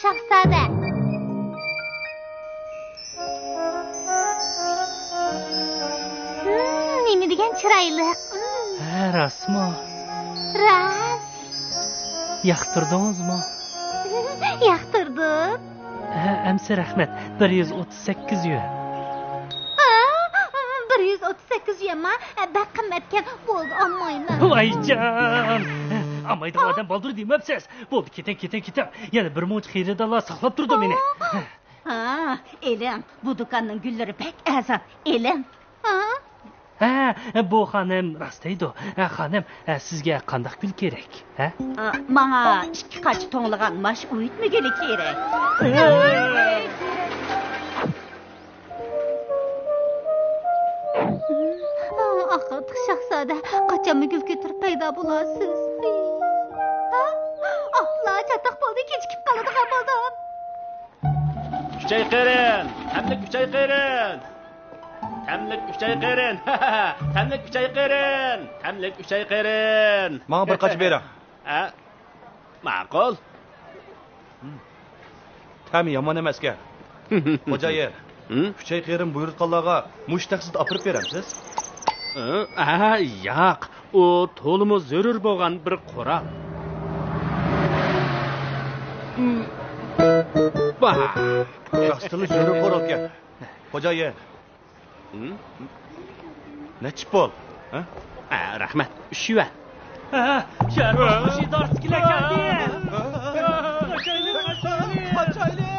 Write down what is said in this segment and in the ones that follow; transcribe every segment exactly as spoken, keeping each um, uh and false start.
شاھزادە. ھىم، نېمە دېگەن چىرايلىق. ھە، راستمۇ؟ راست. ياقتۇردىڭىزمۇ؟ ياقتۇردۇم. ھە، ئەمسە رەھمەت. بىر يۈز ئوتتۇز سەككىز يۈەن. ھا، بىر يۈز ئوتتۇز سەككىز يۈەنما؟ بەك قىممەتكەن. بولدى، ئالمايمەن. ۋايجان! ئالمايدىغان ئادەم بالدۇر دېمەپسىز. بولدى، كېتىڭ، كېتىڭ، كېتىڭ. يەنە بىر مۇنچە خېرىدارلار ساقلاپ تۇرىدۇ مېنى. ھا، ئېلىڭ، بۇ دۇكاننىڭ گۈللىرى بەك ئەرزان، ئېلىڭ. ھا؟ ھە، بۇ خانىم راست دەيدۇ. ھە، خانىم، ھە، سىزگە قانداق گۈل كېرەك؟ ھە؟ ئا، ماڭا ئىككى قاچا توڭلىغان ماش ئۇيۇتمە گۈلى كېرەك. ئاھ، ئاقىلتىق شاھزادە، قاچانمۇ گۈل كۆتۈرۈپ پەيدا بولارسىز؟ ھا؟ ئاپلا، چاتاق بولدى، كېچىكىپ قالىدىغان بولدۇم. ئۈچەي قېرىن، تەملىك ئۈچەي قېرىن. تەملىك ئۈچەي قېرىن، تەملىك ئۈچەي قېرىن، تەملىك ئۈچەي قېرىن. ماڭا بىر قاچا بېرىڭ. ھە؟ ماقۇل. تەمى يامان ئەمەسكەن. خوجايىن، ھىم؟ ئۈچەي قېرىن بۇيرۇتقانلارغا مۇشۇ تەخسىدە ئاپىرىپ بېرەمسىز؟ ھە؟ ئە، ياق. ئۇ تولىمۇ زۆرۈر بولغان بىر قورال. باھ. راستلا زۆرۈر قورالكەن. خوجايىن. ھىم؟ نەچچە پۇل؟ ھە؟ ئە، رەھمەت. ئۈچ يۈەن. ھە، شەھەر باشقۇرۇش ئىدارىسىدىكىلەر كەلدى. قاچايلى، قاچايلى. قاچايلى.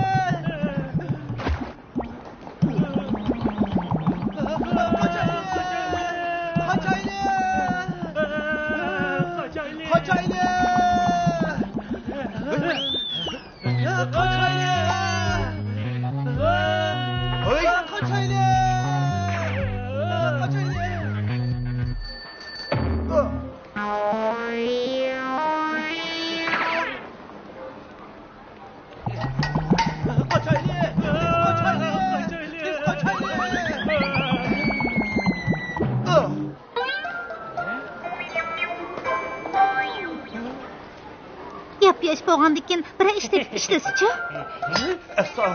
قاچايلى. قاچايلى. قاچايلى. يا، قاچايلى! ھەي! قاچايلى! قاچايلى! قاچايلى! تېز قاچايلى! تېز قاچايلى! ياپياش بولغاندىكىن بىرەر ئىش تېپىپ ئىشلىسىچۇ؟ ئەستا.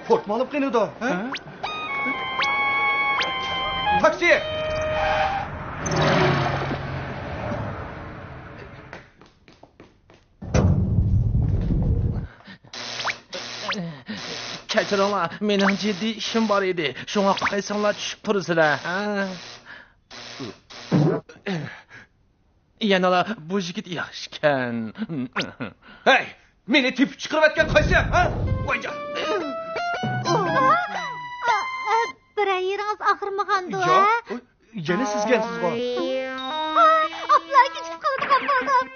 پورتمالىم قېنىدۇ؟ ھە؟ تاكسى! كەچۈرۈڭلار، مېنىڭ جىددىي ئىشىم بار ئىدى، شۇڭا قايسىڭلار چۈشۈپ تۇرىسىلەر، ھە؟ يەنىلا بۇ يىگىت ياخشىكەن. ھەي، مېنى تېپىپ چىقىرىۋەتكەن قايسى، ھە؟ ۋايجان! بىرەر يېرىڭىز ئاغرىمىغاندۇ، ھە؟ ياق، يەنە سىزگەنسىزغۇ. ئاپلا كېچىكىپ قالىدىغان بولدۇم.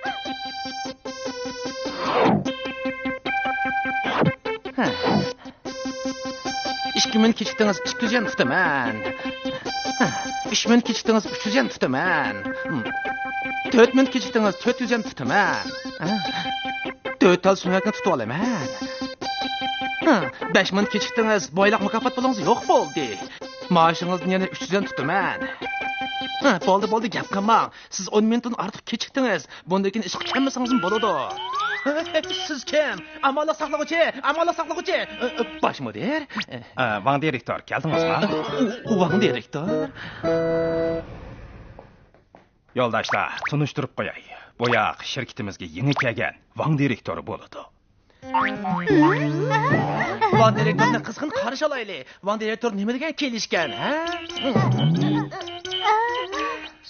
ھە. ئىككى مىنۇت كېچىكتىڭىز، ئىككى يۈز يۈەن تۇتىمەن. ئۈچ مىنۇت كېچىكتىڭىز، ئۈچ يۈز يۈەن تۇتىمەن. تۆت مىنۇت كېچىكتىڭىز، تۆت يۈز يۈەن تۇتىمەن. تۆت تال سۆڭەكنى تۇتۇۋالىمەن. بەش مىنۇت كېچىكتىڭىز، بۇ ئايلىق مۇكاپات پۇلىڭىز يوق بولدى. مائاشىڭىزدىن يەنە ئۈچ يۈز يۈەن تۇتىمەن. بولدى، بولدى، گەپ قىلماڭ. سىز ئون مىنۇتتىن ئارتۇق كېچىكتىڭىز. بۇندىن كېيىن ئىشقا چۈشەنمىسىڭىزمۇ بولىدۇ. سىز كىم؟ ئامانلىق ساقلىغۇچى، ئامانلىق ساقلىغۇچى. باش مۇدىر. ئە، ۋاڭ دىرېكتور، كەلدىڭىزمۇ؟ ۋاڭ دىرېكتور. يولداشلار، تونۇشتۇرۇپ قوياي. بۇ ياق شىركىتىمىزگە يېڭى كەلگەن ۋاڭ دىرېكتور بولىدۇ. ۋاڭ دىرېكتورنى قىزغىن قارشى ئالايلى. ۋاڭ دىرېكتور نېمە دېگەن كېلىشكەن، ھە؟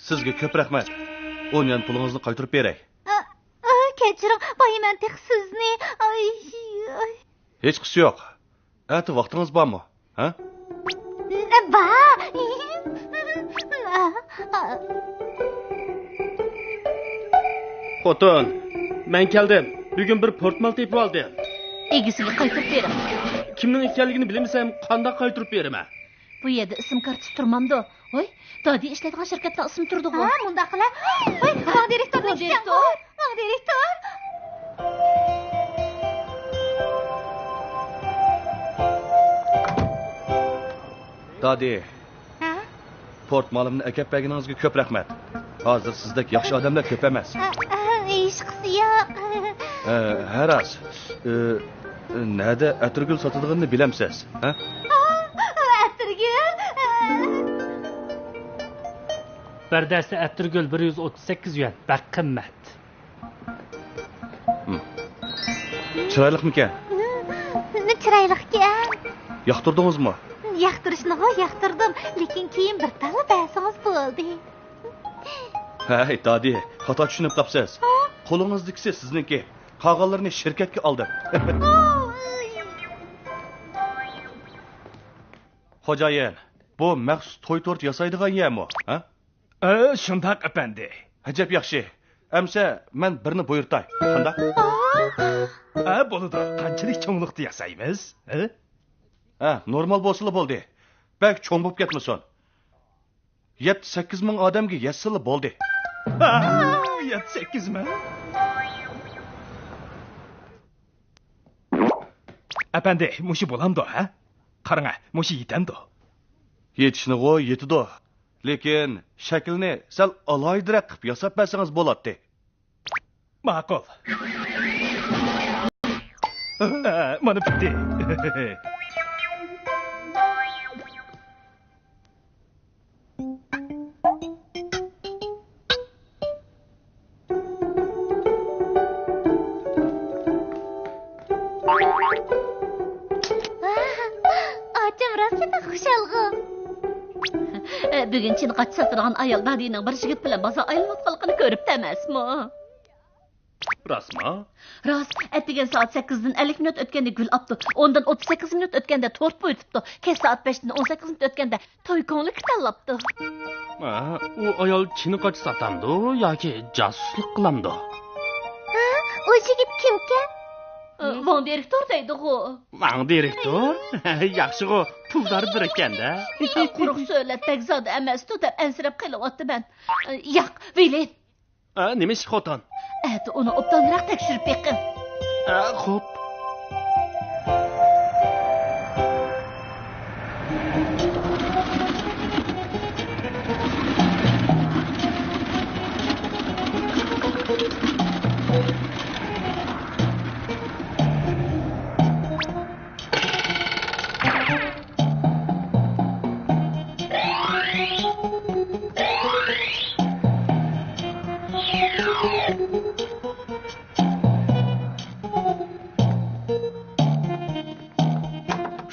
سىزگە كۆپ رەھمەت. ئون يۈەن پۇلىڭىزنى قايتۇرۇپ بېرەي. ئا، ئا، كەچۈرۈڭ، بايىمەن تېخى سىزنى. ئاي، ئاي. ھېچقىسى يوق. ئەتە ۋاقتىڭىز بارمۇ؟ ھە؟ بار. خوتۇن، مەن كەلدىم. بۈگۈن بىر پورتمال تېپىۋالدىم. ئىگىسىگە قايتۇرۇپ بېرىڭ. كىمنىڭ ئىكەنلىكىنى بىلمىسەم، قانداق قايتۇرۇپ بېرىمەن؟ بۇ يەردە ئىسىم كارتىسى تۇرمامدۇ؟ ۋاي، دادى ئىشلەيدىغان شىركەتنىڭ ئىسمى تۇرىدىغۇ. ھە، مۇنداق قىلە. ۋاي، ۋاڭ دىرېكتورنى كۈتسەڭغۇ. ۋاڭ دىرېكتور. دادى. ھە؟ پورتمالىمنى ئەكەپ بەرگىنىڭىزگە كۆپ رەھمەت. ھازىر سىزدەك ياخشى ئادەملەر كۆپ ئەمەس. ھە، ھە، ھېچقىسى يوق. ئە، ھە، راست. ئە، نەدە ئەتىرگۈل ساتىدىغىنىنى بىلەمسىز، ھە؟ ئەتىرگۈل؟ بىر دەستە ئەتىرگۈل بىر يۈز ئوتتۇز سەككىز يۈەن. بەك قىممەت. ھىم. چىرايلىقمىكەن؟ چىرايلىقكەن. ياقتۇردىڭىزمۇ؟ ياقتۇرۇشنىغۇ ياقتۇردۇم، لېكىن كېيىن بىر تاللا بەرسىڭىز بولدى. ھەي، دادى، خاتا چۈشىنىپ قاپسىز. ھە؟ قولىڭىزدىكىسى سىزنىڭكى. قالغانلىرىنى شىركەتكە ئالدىم. خوجايىن، بۇ مەخسۇس توي تورت ياسايدىغان يەرمۇ، ھە؟ ئە، شۇنداق، ئەپەندى. ئەجەب ياخشى. ئەمسە مەن بىرنى بۇيرۇتاي. قانداق؟ ئە، بولىدۇ. قانچىلىك چوڭلۇقتا ياسايمىز؟ ھە؟ ھە، نورمال بولسىلا بولدى. بەك چوڭ بولۇپ كەتمىسۇن. يەتتە سەككىز مىڭ ئادەمگە يەتسىلا بولدى. يەتتە سەككىز مىڭ؟ ئەپەندى، مۇشۇ بولامدۇ، ھە؟ قاراڭە، مۇشۇ يېتەمدۇ؟ يېتىشنىغۇ يېتىدۇ. لېكىن شەكلىنى سەل ئالاھىدىرەك قىلىپ ياساپ بەرسىڭىز بولاتتى. ماقۇل. مانا پۈتتى. ئاچام راستلا خۇشالغۇ. بۈگۈن چىنە قاچا ساتىدىغان ئايال دادىنىڭ بىر يىگىت بىلەن بازار ئايلىنىۋاتقانلىقىنى كۆرۈپتۇ ئەمەسمۇ؟ راستمۇ؟ راست. ئەتىگەن سائەت سەككىزدىن ئەللىك مىنۇت ئۆتكەندە گۈل ئاپتۇ. ئوندىن ئوتتۇز سەككىز مىنۇت ئۆتكەندە تورت بۇيرۇتۇپتۇ. كەچ سائەت بەشتىن ئون سەككىز مىنۇت ئۆتكەندە توي كوڭلىكى تاللاپتۇ. ھە، ئۇ ئايال چىنە قاچا ساتامدۇ ياكى جاسۇسلۇق قىلامدۇ؟ ھە؟ ئۇ يىگىت كىمكەن؟ ۋاڭ دىرېكتور دەيدىغۇ. ۋاڭ دىرېكتور؟ ياخشىغۇ، پۇلدار بىر ئىكەندە. قۇرۇق سۆلەپ، بەك زادى ئەمەستۇ دەپ ئەنسىرەپ قېلىۋاتىمەن. ياق، ۋېلىن. ئە، نېمە ئىش، خوتۇن؟ ئەتە ئۇنى ئوبدانراق تەكشۈرۈپ بېقىڭ. ئە، خوپ.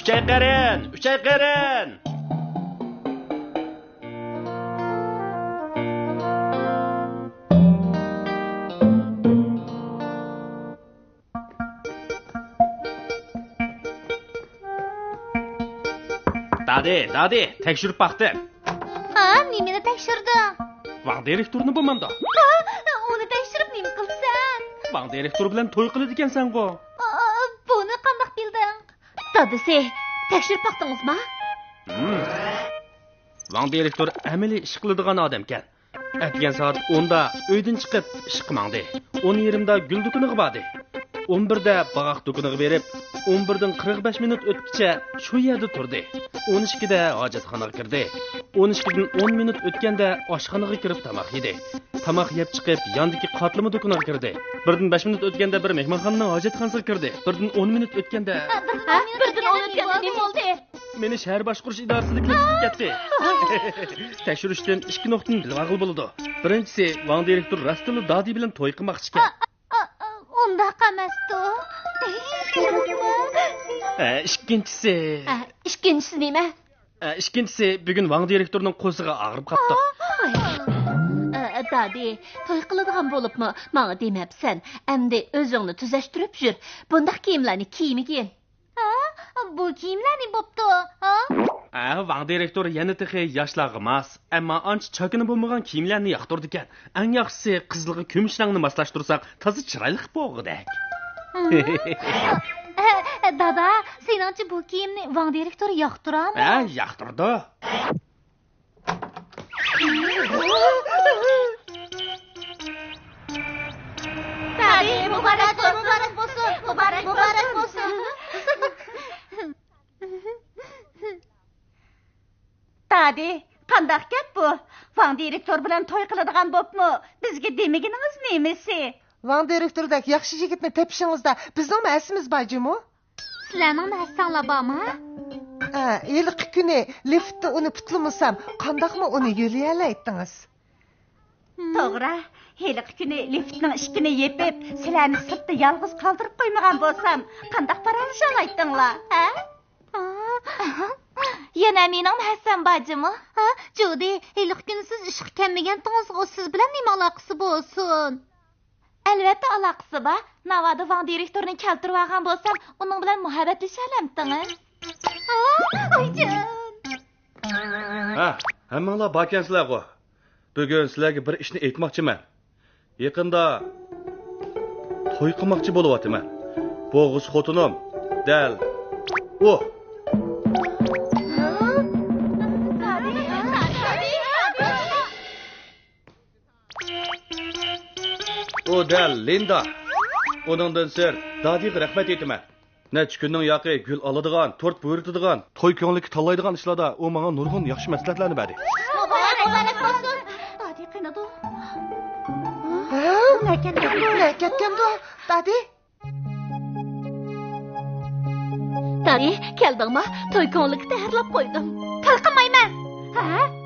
ئۈچەي قېرىن، ئۈچەي قېرىن! دادى، دادى، تەكشۈرۈپ باقتىم. ھا، نېمىنى تەكشۈردۈڭ؟ ۋاڭ دىرېكتورنى بولمامدۇ؟ ھا، ئۇنى تەكشۈرۈپ نېمە قىلىسەن؟ ۋاڭ دىرېكتور بىلەن توي قىلىدىكەنسەنغۇ. ئا، بۇنى قانداق بىلدىڭ؟ دادىسى، تەكشۈرۈپ باقتىڭىزما؟ ھىم. ۋاڭ دىرېكتور ئەمەلىي ئىش قىلىدىغان ئادەمكەن. ئەتىگەن سائەت ئوندا ئۆيدىن چىقىپ ئىشقا ماڭدى. ئون يېرىمدا گۈل دۇكىنىغا باردى. ئون بىردە باغاق دۇكىنىغا بېرىپ، ئون بىردىن قىرىق بەش مىنۇت ئۆتكىچە شۇ يەردە تۇردى. ئون ئىككىدە ھاجەتخانىغا كىردى. ئون ئىككىدىن ئون مىنۇت ئۆتكەندە ئاشخانىغا كىرىپ تاماق يېدى. تاماق يەپ چىقىپ ياندىكى قاتلىما دۇكىنىغا كىردى. بىردىن بەش مىنۇت ئۆتكەندە بىر مېھمانخانىنىڭ ھاجەتخانىسىغا كىردى. بىردىن ئون مىنۇت ئۆتكەندە، ھە؟ بىردىن ئون مىنۇت ئۆتكەندە نېمە بولدى؟ مېنى شەھەر باشقۇرۇش ئىدارىسىدىكىلەر تۇتۇپ كەتتى. تەكشۈرۈشتىن ئىككى نۇقتىنى بىلىۋالغىلى بولىدۇ. بىرىنچىسى، ۋاڭ دىرېكتور راستتىنلا دادى بىلەن توي قىلماقچىكەن. ئا، ئا، ئا، ئۇنداق ئەمەستۇ. ئە، ئىككىنچىسى. ئە، ئىككىنچىسى نېمە؟ ئە، ئىككىنچىسى، بۈگۈن ۋاڭ دىرېكتورنىڭ قورسىقى ئاغرىپ قاپتۇ. ئە، دادى، توي قىلىدىغان بولۇپمۇ ماڭا دېمەپسەن. ئەمدى ئۆزۈڭنى تۈزەشتۈرۈپ يۈر. بۇنداق كىيىملەرنى كىيمىگىن. ھە؟ بۇ كىيىملەر نېمە بوپتۇ؟ ھە؟ ھە، ۋاڭ دىرېكتور يەنە تېخى ياشلارغا ماس، ئەمما ئانچە چاكىنا بولمىغان كىيىملەرنى ياقتۇرىدىكەن. ئەڭ ياخشىسى قىزىلغا كۈمۈش رەڭنى ماسلاشتۇرساق تازا چىرايلىق بولغۇدەك. ھە، دادا، سېنىڭچە بۇ كىيىمنى ۋاڭ دىرېكتور ياقتۇرامۇ؟ ھە، ياقتۇرىدۇ. دادى، مۇبارەك بولسۇن، مۇبارەك بولسۇن، مۇبارەك بولسۇن. دادى، قانداق گەپ بۇ؟ ۋاڭ دىرېكتور بىلەن توي قىلىدىغان بوپمۇ؟ بىزگە دېمىگىنىڭىز نېمىسى؟ ۋاڭ دىرېكتوردەك ياخشى يىگىتنى تېپىشىڭىزدا بىزنىڭمۇ ھەسسىمىز بار جۇمۇ. سىلەرنىڭمۇ ھەسسەڭلار بارمۇ؟ ھە، ھېلىقى كۈنى لىفتتا ئۇنى پۇتلىمىسام، قانداقمۇ ئۇنى يۆلىيەلەيتتىڭىز؟ توغرا، ھېلىقى كۈنى لىفتنىڭ ئىشىكىنى يېپىپ، سىلەرنى سىرتتا يالغۇز قالدۇرۇپ قويمىغان بولسام، قانداق پاراڭلىشالايتتىڭلار، ھە؟ يەنە مېنىڭمۇ ھەسسەم بار جۇمۇ. ھە، جۇدى، ھېلىقى كۈنى سىز ئىشقا كەلمىگەنتىڭىزغۇ، سىز بىلەن نېمە ئالاقىسى بولسۇن؟ ئەلۋەتتە ئالاقىسى بار. ناۋادا ۋاڭ دىرېكتورنى كەلتۈرۈۋالغان بولسام، ئۇنىڭ بىلەن مۇھەببەتلىشەلەمتىڭىز؟ ھە، ھەممىڭلار باركەنسىلەرغۇ. بۈگۈن سىلەرگە بىر ئىشنى ئېيتماقچىمەن. يېقىندا توي قىلماقچى بولۇۋاتىمەن. بوغۇز خوتۇنۇم دەل ئۇ. ئۇ دەل لىندا. ئۇنىڭدىن سىرت، دادىغا رەھمەت ئېيتىمەن. نەچچە كۈننىڭ ياقى گۈل ئالىدىغان، تورت بۇيرۇتىدىغان، توي كۆڭلىكى تاللايدىغان ئىشلاردا ئۇ ماڭا نۇرغۇن ياخشى مەسلىھەتلەرنى بەردى. مۇبارەك بولسۇن! دادى قېنىدۇ؟ ھە؟ نەگە كەتكەندۇ؟ دادى؟ دادى، كەلدىڭما؟ توي كۆڭلىكى تەييارلاپ قويدۇم. توي قىلمايمەن. ھە؟